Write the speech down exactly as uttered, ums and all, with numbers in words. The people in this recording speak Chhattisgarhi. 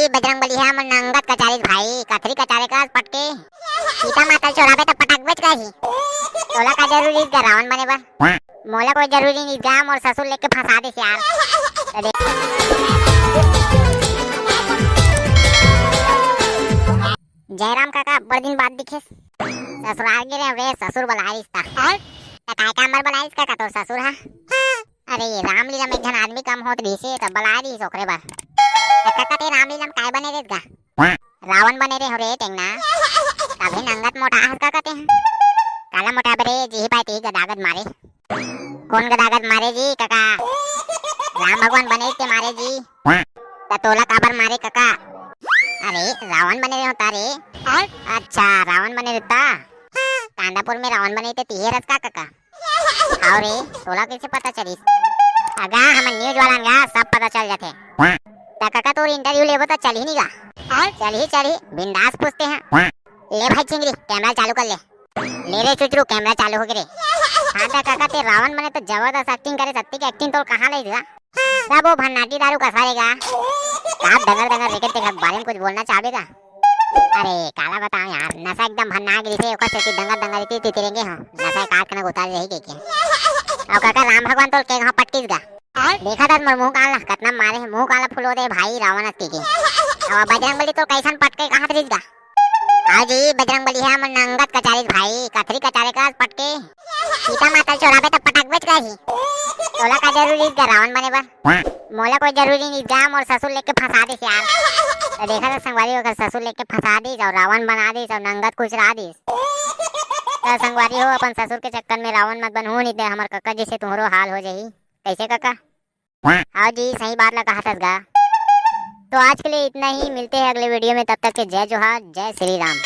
बजरंग बली हे, मोर नंगत कचारिस भाई, कथरी कचारे कस पटके। सीता माता ल चोराबे त पटकबेच करही। तोला का जरूरी हे गा रावण बने बर? मोला कोई जरूरी नइ गा, मोर ससुर लेके फंसा देस यार। अरे। जयराम काका, बड़ दिन बाद दिखेस। ससुराल गे रेहेंव रे, ससुर बलाय रिहिस ता। त काय काम बर बलाय रिहिस काका तोर ससुर हा? अरे, रामलीला में एक झन आदमी कम होत रहिसे, त बलाय रहिस ओकरे बर। त काका, ते रामलीला में काय बने रेहेस गा? रावण बने रेहेंव रे टेंगना। तभे नंगत मोटा हस काका ते। काला मोटा बरे, जिही पाय तिही गदागद मारे। कोन गदागद मारे जी काका? राम भगवान बने ते मारे जी। त तोला काबर मारे काका? अरे, रावण बने रेहेंव ता रे। अच्छा, रावण बने रेहेस ता। कांदापुर में रावण बने ते तिही हरस का काका? अउ रे, तोला कइसे पता चलिस? अगा, हमन news वाला हन गा, सब पता चल जाथे। त काका, तोर interview लेबो त चलही नी गा? चलही, चलही, बिंदास पूछते हैं। ले भाई चिंगरी, camera चालू कर ले। ले रे चुचरू, camera चालू होगे रे। हाँ त काका, ते रावण बने त जबरदस्त acting करेस, अतकी acting तोर कहाँ ले गा? सब वो भन्नाटी दारू कस रे गा। का डंगर डंगर रेहेस, तेकर बारे में कुछ बोलना चाहबे गा? अरे, काला बतावंव यार, नशा एकदम भन्ना गे रिहिसे, ओकर सेती डंगर डंगर इति तितिरेंगे हो। नशा काट के ना उतार रही के के। अउ काका, राम भगवान तोर के कहाँ पटकिस गा? देखत हस मोर मुंह कान ला, कतना मारे हे, मुंह कान ला फुलो दे भाई, रावण अस के के। अउ बजरंग बली तोर कइसन पटके, कहाँ रिहिस गा? हाँ जी, बजरंग बली हे, मोर नंगत कचारिस भाई, कथरी कचारे कस पटके। सीता माता ल चोराबे त पटकबेच करही। तोला का जरूरी हे गा रावण बने बर? मोला कोई जरूरी नइ गा, मोर ससुर लेके फंसा देस यार। त देखत हस संगवारी, ओकर ससुर लेके फंसा दिस अउ रावण बना दिस अउ नंगत कुचरा दिस। त संगवारी हो, अपन ससुर के चक्कर में रावण मत बनहू, नइ ते हमर कका जइसे तुंहरो हाल हो जाही। कइसे कका? हाँ जी, सही बात ला कहत हस गा। तो आज के लिए इतना ही, मिलते हैं अगले video में, तब तक के जय जोहार, जय श्री राम।